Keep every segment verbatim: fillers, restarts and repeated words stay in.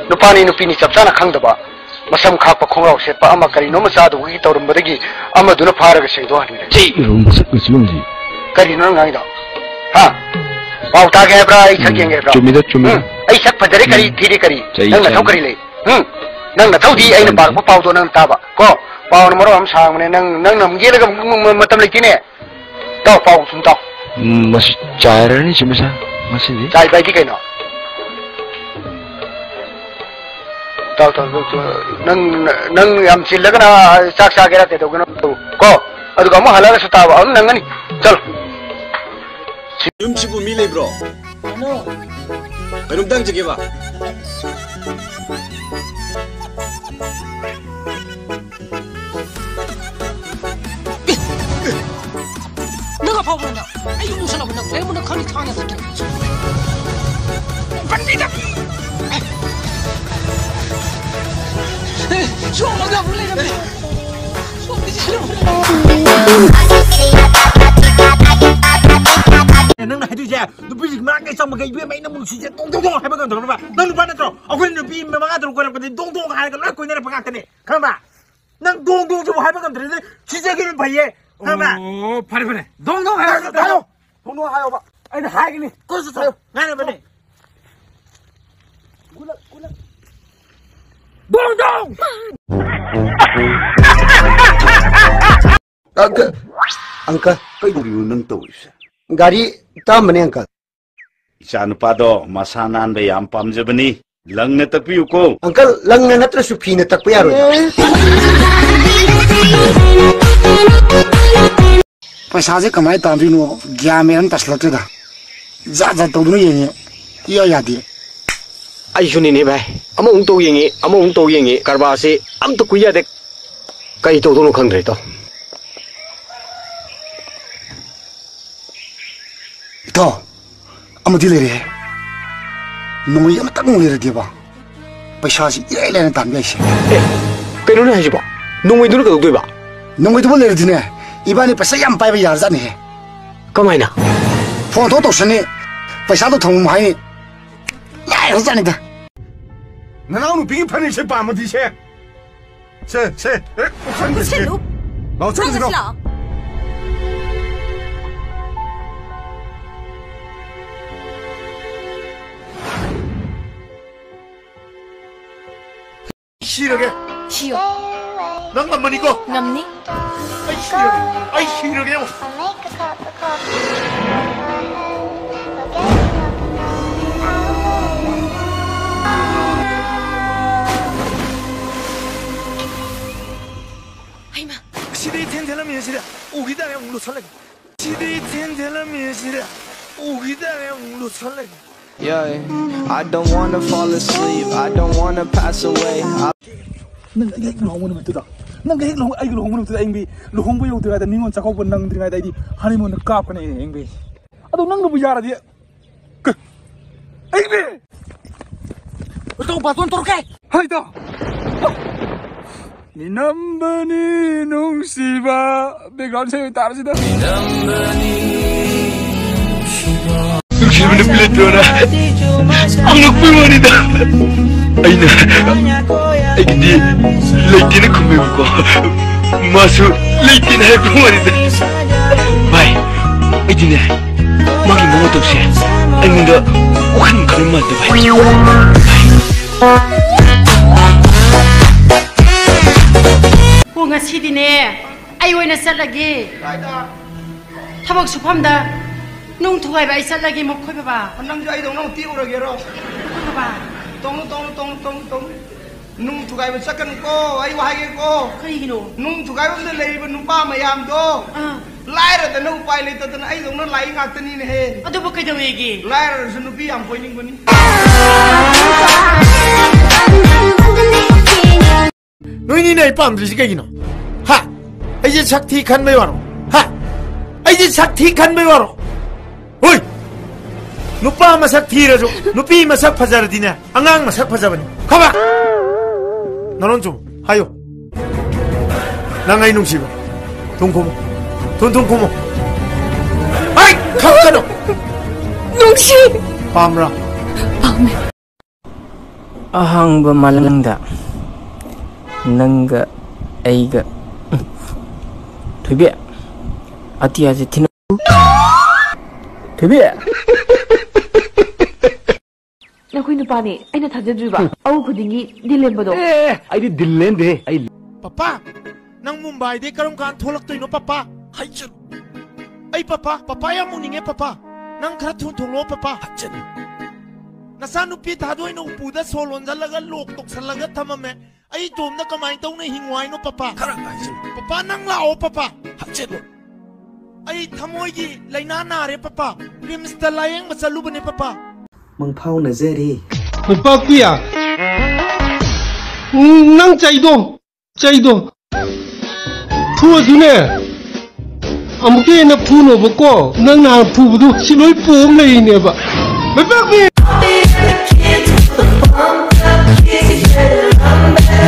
ꯅꯨꯄꯥꯅꯤ ꯅꯨꯄꯤꯅꯤ ꯆꯞ ꯆꯥꯅ ꯈꯪꯗꯕ, ꯃꯁꯝ ꯈꯥꯛꯄ ꯈꯣꯡꯒ꯭ꯔꯥꯎ ꯁꯦꯠꯄ ꯑꯃ ꯀꯔꯤꯅꯣꯝꯃ ꯆꯥꯗꯧꯕꯒꯤ ꯇꯧꯔꯝꯕꯗꯒꯤ ꯑꯃꯗꯨꯅ ꯐꯥꯔꯒ ꯁꯦꯡꯗꯣꯛꯍꯟꯈ꯭ꯔꯦ꯫ ꯁꯤ ꯔꯨꯝ ꯃꯁꯛ ꯃꯆꯨ ꯑꯃꯗꯤ꯫ ꯀꯔꯤꯅꯣ ꯅꯪ ꯉꯥꯡꯉꯤꯗꯣ? ꯍꯥ? ꯄꯥꯎ ꯇꯥꯒꯦ ꯍꯥꯏꯕ꯭ꯔꯥ? ꯑꯩ ꯁꯛ ꯎꯝ, ꯌꯦꯡꯒꯦ ꯍꯥꯏꯕ꯭ꯔꯥ? ꯆꯨꯝꯃꯤꯗ, ꯆꯨꯝꯃꯤꯗ꯫ ꯎꯝ? ꯑꯩ ꯁꯛ ꯐꯖꯔꯦ ꯀꯔꯤ, ꯎꯝ꯫ ꯊꯤꯔꯦ ꯀꯔꯤ? ꯆꯩ ꯅꯪ ꯅꯊꯧ ꯆꯥꯅꯤ꯫ ꯀꯔꯤ ꯂꯩ? ꯎꯝ? ꯅꯪ ꯅꯊꯧꯗꯤ ꯑꯩꯅ ꯆꯥꯅꯤ꯫ ꯄꯥꯔꯛꯄ ꯄꯥꯎꯗꯣ ꯅꯪ ꯇꯥꯕ ꯀꯣ꯫ ꯄꯥꯎꯅ ꯃꯔꯣꯟ ꯑꯃ ꯁꯥꯡꯕꯅꯦ, ꯅꯪ, ꯅꯪꯅ ꯑꯃꯨꯛ ꯌꯦꯠꯂꯒ ꯑꯃꯨꯛ ꯃ-, ꯃ-, ꯃꯇꯝ ꯂꯩꯇꯦꯅꯦ꯫ ꯇꯥꯎ, ꯄꯥꯎ ꯁꯨꯝ ꯇꯥꯎ꯫ ꯎꯝ, ꯃꯁꯤ ꯆꯥꯏꯔꯅꯤ ꯁꯤ ꯃꯁꯥ, ꯃꯁꯤꯗꯤ꯫ ꯆꯥꯏꯕ ꯍꯥꯏꯗꯤ ꯀꯩꯅꯣ? ꯇꯥꯎ, ꯇꯥꯎ, ꯇꯥꯎ, ꯇꯥꯎ, ꯅꯪ, ꯅꯪ ꯌꯥꯝ ꯆꯤꯜꯂꯒꯅ ꯆꯥꯛ ꯆꯥꯒꯦꯔꯥ ꯀꯩꯗꯧꯒꯦꯅꯣ ꯇꯧ ꯀꯣ꯫ ꯑꯗꯨꯒ ꯑꯃꯨꯛ ꯍꯜꯂꯛꯑꯒꯁꯨ ꯇꯥꯕ, ꯑꯗꯨꯝ ꯅꯪꯒꯅꯤ꯫ ꯆꯠꯂꯣ꯫ ꯌꯨꯝꯁꯤꯕꯨ ꯃꯤ ꯂꯩꯕ꯭ꯔꯣ? ꯀꯩꯅꯣꯝꯇ ꯍꯪꯖꯒꯦꯕ꯫ ꯅꯪ ꯑꯐꯥꯎꯕ ꯅꯪ꯫ ꯑꯩ ꯌꯨꯝ ꯆꯠꯂꯕ ꯅꯪ ꯂꯩꯔꯝꯕ ꯅꯪ ꯈꯪꯅꯤ ꯊꯥꯅ ꯆꯠꯀꯦ꯫ ꯕꯟꯗꯤꯗ! ꯑꯦ, ꯁꯣꯝꯗ ꯑꯃꯨꯛ ꯂꯩꯔꯝꯃꯦ꯫ ꯁꯣꯝꯗ ꯆꯠꯂꯣ꯫ ꯅꯪꯅ ꯍꯥꯏꯗꯣꯏꯁꯦ ꯅꯨꯄꯤꯁꯤꯡ ꯃꯔꯛꯇ ꯆꯪꯕꯒ ꯏꯕꯦꯝꯃ ꯑꯩꯅ ꯅꯨꯡꯁꯤꯁꯦ ꯗꯣꯡ ꯗꯣꯡ ꯗꯣꯡ ꯍꯥꯏꯕ ꯉꯝꯗ꯭ꯔꯕ? ꯅꯪ ꯅꯨꯄꯥ ꯅꯠꯇ꯭ꯔꯣ? ꯑꯩꯈꯣꯏ ꯅꯨꯄꯤ ꯃꯉꯥ ꯇꯔꯨꯛ ꯀꯣꯏꯔꯛꯄꯗꯤ ꯗꯣꯡ ꯗꯣꯡ ꯍꯥꯏꯔꯒ ꯂꯣꯏ ꯀꯣꯏꯅꯔꯛꯄ ꯉꯥꯛꯇꯅꯦ꯫ ꯈꯪꯕ꯭ꯔꯥ? ꯅꯪ ꯗꯣꯡ ꯗꯣꯡꯁꯤꯕꯨ ꯍꯥꯏꯕ ꯉꯝꯗ꯭ꯔꯗꯤ ꯁꯤꯖꯒꯤꯕꯅ ꯐꯩꯌꯦ꯫ ꯈꯪꯕ꯭ꯔꯥ? ꯑꯣ, ꯐꯔꯦ, ꯐꯔꯦ꯫ ꯗꯣꯡ ꯗꯣꯡ ꯍꯥꯏꯔꯒ ꯍꯥꯏꯌꯣ꯫ ꯗꯣꯡ ꯗꯣꯡ ꯍꯥꯏꯌꯣꯕ꯫ ꯑꯩꯅ ꯍꯥꯏꯒꯅꯤ꯫ ꯀꯣꯏꯁꯨ ꯆꯠꯂꯣ꯫ ꯉꯥꯏꯔꯝꯕꯅꯦ꯫ ꯒꯨꯂꯞ, ꯒꯨꯂꯞ꯫ ꯗꯣꯡ ꯗꯣꯡ! ꯑꯪꯀꯜ, ꯑꯪꯀꯜ, ꯀꯩꯗꯧꯔꯤꯅꯣ ꯅꯪ ꯇꯧꯔꯤꯁꯦ? ꯒꯥꯔꯤ ꯇꯛꯑꯝꯕꯅꯦ, ꯑꯪꯀꯜ꯫ ꯏꯆꯥ ꯅꯨꯄꯥꯗꯣ ꯃꯁꯥ ꯅꯥꯟꯕ ꯌꯥꯝ ꯄꯥꯝꯖꯕꯅꯤ꯫ ꯂꯪꯅ ꯇꯛꯄꯤꯌꯨꯀꯣ꯫ ꯑꯪꯀꯜ, ꯂꯪꯅ ꯅꯠꯇ꯭ꯔꯁꯨ ꯐꯤꯅ ꯇꯛꯄ ꯌꯥꯔꯣꯏꯗ꯭ꯔꯣ? ꯄꯩꯁꯥꯁꯦ ꯀꯃꯥꯏꯅ ꯇꯥꯟꯗꯣꯏꯅꯣ? ꯒ꯭ꯌꯥꯟ ꯃꯦꯟ ꯑꯃ ꯇꯥꯁꯤꯜꯂꯛꯇ꯭ꯔꯦꯗ꯫ ꯖꯥꯠ ꯖꯥꯠ ꯇꯧꯗꯨꯅ ꯌꯦꯡꯉꯦ, ꯏꯌꯥ ꯌꯥꯗꯦ꯫ ꯑꯩꯁꯨꯅꯤꯅꯦ ꯚꯥꯏ, ꯑꯃꯃꯨꯛ ꯇꯧ ꯌꯦꯡꯉꯤ, ꯑꯃꯃꯨꯛ ꯇꯧ ꯌꯦꯡꯉꯤ, ꯀꯔꯕꯥꯔꯁꯤ ꯑꯝꯇ ꯀꯨꯏ ꯌꯥꯗꯦ꯫ ꯀꯔꯤ ꯇꯧꯗꯧꯅꯣ ꯈꯪꯗ꯭ꯔꯦ, ꯏꯇꯥꯎ꯫ ꯏꯇꯥꯎ, ꯑꯃꯗꯤ ꯂꯩꯔꯦ꯫ ꯅꯣꯡꯃꯩ ꯑꯃꯇꯪ ꯂꯩꯔꯗꯤꯕ, ꯄꯩꯁꯥꯁꯤ ꯏꯔꯥꯏ ꯂꯥꯏꯅ ꯇꯥꯟꯕ ꯌꯥꯏꯁꯦ꯫ ꯑꯦ, ꯀꯩꯅꯣꯅꯦ ꯍꯥꯏꯁꯤꯕꯣ? ꯅꯣꯡꯃꯩꯗꯨꯅ ꯀꯩꯗꯧꯗꯣꯏꯕ? ꯅꯣꯡꯃꯩꯗꯨꯕꯨ ꯂꯩꯔꯗꯤꯅꯦ, ꯏꯕꯥꯅꯤ ꯄꯩꯁꯥ ꯌꯥꯝ ꯄꯥꯏꯕ ꯌꯥꯔꯖꯥꯠꯅꯤꯍꯦ꯫ ꯀꯃꯥꯏꯅ? ꯐꯣꯟ ꯊꯣꯛ ꯇꯧꯁꯟꯅꯤ, ꯄꯩꯁꯥꯗꯣ ꯊꯝꯃꯝꯃꯨ ꯍꯥꯏꯅꯤ꯫ ꯂꯥꯏꯔꯖꯥꯠꯅꯤꯗ꯫ ꯅꯅꯥꯎꯅꯨꯄꯤꯒꯤ ꯐꯅꯦꯛꯁꯦ ꯄꯥꯝꯃꯗꯤ ꯁꯦ꯫ ꯁꯦ, ꯁꯦ꯫ ꯑꯦ, ꯎꯠꯁꯟꯒꯦ, ꯁꯦ꯫ ꯂꯥꯛꯑꯣ, ꯆꯠꯂꯁꯤ, ꯂꯥꯛꯑꯣ꯫ ꯁꯤꯔꯒꯦ꯫ ꯁꯤꯌꯣ꯫ ꯅꯪ ꯉꯝꯃꯅꯤꯀꯣ? ꯉꯝꯅꯤ꯫ ꯑꯩ ꯁꯤꯔꯒꯦ꯫ ꯑꯩ ꯁꯤꯔꯒꯦ ꯌꯦꯡꯉꯣ꯫ ꯍꯩꯃꯥ꯫ ꯁꯤꯗꯤ ꯏꯊꯦꯟ ꯊꯦꯜꯂꯝꯃꯤꯁꯤꯗ꯫ ꯎꯈꯤꯗꯥꯏꯅꯦ ꯑꯃꯨꯛ ꯂꯨꯁꯜꯂꯒꯦ꯫ ꯁꯤꯗꯤ ꯏꯊꯦꯟ ꯊꯦꯜꯂꯝꯃꯤꯁꯤꯗ꯫ ꯎꯈꯤꯗꯥꯏꯅꯦ ꯑꯃꯨꯛ ꯂꯨꯁꯜꯂꯒꯦ꯫ Yeah, I don't wanna fall asleep. I don't wanna pass away. I ꯅꯪ ꯑꯩꯒ ꯍꯦꯛ ꯂꯨꯍꯣꯡꯕ ꯅꯨꯃꯤꯠꯇꯨꯗ, ꯅꯪꯒ ꯍꯦꯛ ꯂꯨꯍꯣꯡ-, ꯑꯩꯒ ꯂꯨꯍꯣꯡꯕ ꯅꯨꯃꯤꯠꯇꯨꯗ ꯑꯩꯗꯤ ꯂꯨꯍꯣꯡꯕ ꯌꯧꯗ꯭ꯔꯤꯉꯩꯗ, ꯅꯤꯉꯣꯜ ꯆꯥꯛꯀꯧꯕ ꯅꯪꯗ꯭ꯔꯤꯉꯩꯗ ꯑꯩꯗꯤ ꯍꯅꯤꯃꯨꯟꯗ ꯀꯥꯞꯀꯅꯤ ꯑꯩꯗꯤ꯫ ꯑꯗꯣ ꯅꯪꯅꯕꯨ ꯌꯥꯔꯗꯤ, ꯀ-, ꯑꯩꯗꯤ ꯕꯥꯇꯣꯟ ꯇꯧꯔꯛꯀꯦ꯫ ꯍꯣꯏꯗ꯫ ꯃꯤꯅꯝꯕꯅꯤ ꯅꯨꯡꯁꯤꯕ꯫ Background ꯏꯁꯩ ꯑꯣꯏꯅ ꯇꯥꯔꯁꯤꯗ꯫ ꯅꯨꯡꯁꯤꯕ ꯅꯨꯄꯤ ꯂꯩꯇ꯭ꯔꯣꯅ ꯍꯪꯉꯛꯄꯩ ꯋꯥꯅꯤꯗ꯫ ꯑꯩꯅ ꯑꯩꯒꯤꯗꯤ ꯂꯩꯇꯦꯅ ꯈꯨꯝꯃꯦꯕꯀꯣ꯫ ꯃꯥꯁꯨ ꯂꯩꯇꯦꯅ ꯍꯥꯏꯔꯛꯄꯩ ꯋꯥꯅꯤꯗ꯫ ꯚꯥꯏ, ꯑꯩꯗꯤꯅꯦ, ꯃꯥꯒꯤ ꯃꯑꯣꯡ ꯃꯇꯧꯁꯦ ꯑꯩꯉꯣꯟꯗ ꯋꯥꯈꯜ ꯈꯟꯕ ꯃꯥꯟꯗꯦ ꯚꯥꯏ꯫ ꯑꯣ, ꯉꯁꯤꯗꯤꯅꯦ, ꯑꯩ ꯑꯣꯏꯅ ꯆꯠꯂꯒꯦ꯫ ꯀꯥꯏꯗ? ꯊꯕꯛ ꯁꯨꯐꯝꯗ ꯅꯨꯡ ꯊꯨꯒꯥꯏꯕ ꯑꯩ ꯆꯠꯂꯒꯦ, ꯃꯈꯣꯏ ꯕꯕꯥ꯫ ꯅꯪꯁꯨ ꯑꯩꯗꯧꯅ ꯑꯃꯨꯛ ꯇꯦꯛꯎꯔꯒꯦꯔꯣ? ꯃꯈꯣꯏ ꯕꯕꯥ꯫ ꯇꯧꯅꯨ, ꯇꯧꯅꯨ, ꯇꯧꯅꯨ, ꯇꯧꯅꯨ, ꯇꯧꯅꯨ꯫ ꯅꯨꯡ ꯊꯨꯒꯥꯏꯕ ꯆꯠꯀꯅꯨꯀꯣ, ꯑꯩ ꯋꯥ ꯍꯥꯏꯒꯦꯀꯣ꯫ ꯀꯩꯒꯤꯅꯣ? ꯅꯨꯡ ꯊꯨꯒꯥꯏꯐꯝꯗ ꯂꯩꯔꯤꯕ ꯅꯨꯄꯥ ꯃꯌꯥꯝꯗꯣ ꯑꯥ꯫ ꯂꯥꯏꯔꯗꯅ ꯎꯄꯥꯏ ꯂꯩꯇꯗꯅ ꯑꯩꯗꯧꯅ ꯂꯥꯏ ꯉꯥꯛꯇꯅꯤꯅꯦꯍꯦ꯫ ꯑꯗꯨꯕꯨ ꯀꯩꯗꯧꯋꯦꯒꯦ? ꯂꯥꯏꯔꯔꯁꯨ ꯅꯨꯄꯤ ꯌꯥꯝ ꯀꯣꯏꯅꯤꯡꯕꯅꯤ꯫ ꯅꯣꯏꯅꯤꯅ ꯑꯩ ꯄꯥꯝꯗ꯭ꯔꯤꯁꯤ ꯀꯩꯒꯤꯅꯣ? ꯍꯥ? ꯑꯩꯁꯦ ꯁꯛ ꯊꯤ ꯈꯟꯕꯩ ꯋꯥꯔꯣ? ꯍꯥ? ꯑꯩꯁꯦ ꯁꯛ ꯊꯤ ꯈꯟꯕꯩ ꯋꯥꯔꯣ? ꯍꯣꯏ! ꯅꯨꯄꯥ ꯃꯁꯛ ꯊꯤꯔꯁꯨ, ꯅꯨꯄꯤ ꯃꯁꯛ ꯐꯖꯔꯗꯤꯅꯦ, ꯑꯉꯥꯡ ꯃꯁꯛ ꯐꯖꯕꯅꯤ꯫ ꯈꯪꯕ꯭ꯔꯥ? ꯅꯔꯣꯟ ꯆꯨꯝ꯫ ꯍꯥꯏꯌꯨ꯫ ꯅꯪ ꯑꯩ ꯅꯨꯡꯁꯤꯕ꯭ꯔꯥ? ꯊꯨꯝ ꯈꯨꯝꯃꯨ꯫ ꯊꯨꯝ, ꯊꯨꯝ ꯈꯨꯝꯃꯨ꯫ ꯍꯥꯏ! ꯈꯪꯒꯅꯨ! ꯅꯨꯡꯁꯤ! ꯄꯥꯝꯕ꯭ꯔꯥ? ꯄꯥꯝꯃꯦ꯫ ꯑꯍꯥꯡꯕ ꯃꯥꯂꯪꯗ ꯅꯪꯒ ꯑꯩꯒ, ꯎꯝ꯫ ꯊꯣꯏꯕꯤ, ꯑꯇꯤꯌꯥꯁꯦ ꯊꯤꯅ, ꯊꯣꯏꯕꯤ꯫ ꯅꯈꯣꯏ ꯅꯨꯄꯥꯅꯦ ꯑꯩꯅ ꯊꯥꯖꯗ꯭ꯔꯤꯕ꯫ ꯎꯝ꯫ ꯑꯎ ꯈꯨꯗꯤꯡꯒꯤ ꯗꯤꯜ ꯂꯦꯟꯕꯗꯣ꯫ ꯑꯦ, ꯑꯩꯗꯤ ꯗꯤꯜ ꯂꯦꯟꯗꯦ꯫ ꯑꯩ ꯄꯄꯥ, ꯅꯪ ꯃꯨꯝꯕꯥꯏꯗꯩ ꯀꯔꯝ ꯀꯥꯟ ꯊꯣꯛꯂꯛꯇꯣꯏꯅꯣ, ꯄꯄꯥ? ꯍꯥꯏꯖꯜꯂꯨ꯫ ꯑꯩ ꯄꯄꯥ, ꯄꯄꯥ ꯌꯥꯝ ꯎꯅꯤꯡꯉꯦ, ꯄꯄꯥ꯫ ꯅꯪ ꯈꯔ ꯊꯨꯅ ꯊꯣꯛꯂꯛꯑꯣ, ꯄꯄꯥ꯫ ꯍꯥꯏꯖꯜꯂꯨ꯫ ꯅꯆꯥꯅꯨꯄꯤ ꯊꯥꯗꯣꯏꯅ ꯎꯄꯨꯗ ꯁꯣ ꯂꯣꯟꯖꯜꯂꯒ ꯂꯣꯛ ꯇꯧꯁꯜꯂꯒ ꯊꯝꯃꯝꯃꯦ꯫ ꯑꯩ ꯏꯇꯣꯝꯗ ꯀꯃꯥꯏꯅ ꯇꯧꯅ ꯍꯤꯡꯉꯨ ꯍꯥꯏꯅꯣ, ꯄꯄꯥ? ꯈꯔ ꯍꯥꯏꯖꯜꯂꯨ꯫ ꯄꯄꯥ, ꯅꯪ ꯂꯥꯛꯑꯣ, ꯄꯄꯥ꯫ ꯍꯥꯏꯖꯜꯂꯨ꯫ ꯑꯩ ꯊꯃꯣꯏꯒꯤ ꯂꯥꯏꯅꯥ ꯅꯥꯔꯦ, ꯄꯄꯥ꯫ ꯔꯤꯝꯁꯇ ꯂꯥꯌꯦꯡꯕ ꯆꯠꯂꯨꯕꯅꯦ, ꯄꯄꯥ꯫ ꯃꯪꯐꯥꯎꯅꯖꯔꯤ꯫ ꯈꯣꯏꯄꯥꯛꯄꯤ, ꯎꯝ, ꯅꯪ ꯆꯩꯗꯣ, ꯆꯩꯗꯣ꯫ ꯐꯨꯔꯁꯨꯅꯦ, ꯑꯃꯨꯛꯀ ꯍꯦꯟꯅ ꯐꯨꯅꯣꯕꯀꯣ꯫ ꯅꯪ ꯅꯍꯥꯟ ꯐꯨꯕꯗꯣ ꯁꯤ ꯂꯣꯏ ꯄꯣꯝ ꯂꯩꯔꯤꯅꯦꯕ꯫ ꯈꯣꯏꯄꯥꯛꯄꯤ!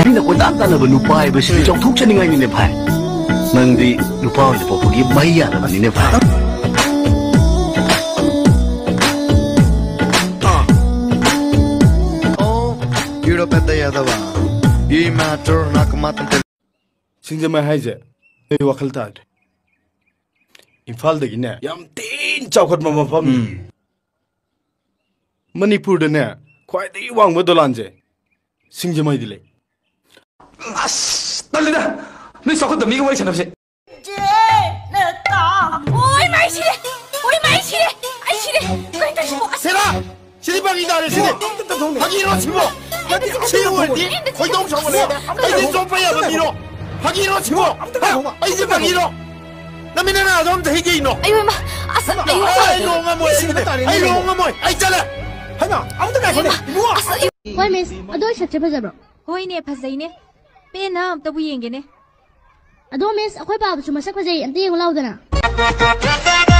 ꯃꯤꯅ ꯀꯣꯏꯇꯥꯟ ꯇꯥꯟꯅꯕ ꯅꯨꯄꯥ ꯍꯥꯏꯕꯁꯤꯗꯤ ꯆꯥꯎꯊꯣꯛꯆꯅꯤꯡꯉꯥꯏꯅꯤꯅꯦ ꯚꯥꯏ꯫ ꯅꯪꯗꯤ ꯅꯨꯄꯥ ꯑꯣꯏꯅ ꯄꯣꯛꯄꯒꯤ ꯃꯍꯩ ꯌꯥꯜꯂꯕꯅꯤꯅꯦ ꯚꯥꯏ꯫ ꯁꯤꯡꯖꯃꯩ ꯌꯥꯗꯕ, ꯏꯃꯥ ꯆꯣꯔ ꯅꯥꯀꯃꯥ ꯇꯟꯇꯦ꯫ ꯁꯤꯡꯖꯃꯩ ꯍꯥꯏꯁꯦ ꯑꯩ ꯋꯥꯈꯜ ꯇꯥꯗ꯭ꯔꯦ꯫ ꯏꯝꯐꯥꯜꯗꯒꯤꯅꯦ ꯌꯥꯝ ꯊꯤꯅ ꯆꯥꯎꯈꯠꯄ ꯃꯐꯝꯅꯤ꯫ ꯎꯝ꯫ ꯃꯅꯤꯄꯨꯔꯗꯅꯦ ꯈ꯭ꯋꯥꯏꯗꯒꯤ ꯋꯥꯡꯕ ꯗꯣꯂꯥꯟꯁꯦ ꯁꯤꯡꯖꯃꯩꯗ ꯂꯩ꯫ ꯑꯁ, ꯇꯜꯂꯤꯗ, ꯅꯣꯏ ꯆꯥꯎꯈꯠꯇꯕ ꯃꯤꯒ ꯋꯥꯔꯤ ꯁꯥꯟꯅꯕꯁꯦ꯫ ꯆꯦ, ꯅꯦꯇꯥ꯫ ꯑꯣꯏ ꯃꯥꯏ ꯁꯤꯔꯦ! ꯑꯣꯏ ꯃꯥꯏ ꯁꯤꯔꯦ! ꯑꯩ ꯁꯤꯔꯦ! ꯀꯩꯅꯣ ꯇꯧꯔꯤꯁꯤꯕꯣ? ꯑꯁ! ꯁꯦꯔꯥ! ꯁꯤꯗꯤ ꯐꯥꯒꯤ ꯇꯥꯔꯦ, ꯁꯤꯗꯤ꯫ ꯐꯥꯒꯤꯔꯣ ꯁꯤꯕꯣ? ꯁꯤ ꯑꯣꯏꯔꯗꯤ ꯈꯣꯏꯗꯧ ꯁꯥꯎꯒꯠꯂꯦ꯫ ꯑꯩꯗꯤ ꯆꯣꯞꯄ ꯌꯥꯕ ꯃꯤꯔꯣ? ꯐꯥꯒꯤꯔꯣ ꯁꯤꯕꯣ? ꯍꯥ? ꯑꯩꯁꯦ ꯐꯥꯒꯤꯔꯣ? ꯅꯃꯤꯠ ꯅꯅꯥꯗꯣ ꯑꯝꯇ ꯍꯦꯛ ꯌꯦꯡꯉꯣ꯫ ꯑꯩ ꯏꯃꯥ! ꯑꯁ! ꯑꯩ ꯑꯩ ꯂꯨꯍꯣꯡ ꯉꯝꯃꯣꯏ꯫ ꯑꯩ ꯂꯨꯍꯣꯡ ꯉꯝꯃꯣꯏ꯫ ꯑꯩ ꯆꯠꯂꯦ꯫ ꯍꯩꯃꯥ! ꯑꯃꯨꯛꯇ ꯉꯥꯏꯈꯣꯅꯦ, ꯏꯕꯨꯡꯉꯣ! ꯑꯁ! ꯑꯩ ꯍꯣꯏ, ꯃꯤꯁ꯫ ꯑꯗꯣ ꯑꯩ ꯁꯛꯁꯦ ꯐꯖꯕ꯭ꯔꯣ? ꯍꯣꯏꯅꯦ, ꯐꯖꯩꯅꯦ꯫ ꯄꯦꯟꯅ ꯑꯝꯇꯕꯨ ꯌꯦꯡꯒꯦꯅꯦ꯫ ꯑꯗꯣ ꯃꯤꯁ, ꯑꯩꯈꯣꯏ ꯄꯥꯕꯁꯨ ꯃꯁꯛ ꯐꯖꯩ, ꯑꯝꯇ ꯌꯦꯡꯉꯨ ꯂꯥꯎꯗꯅ꯫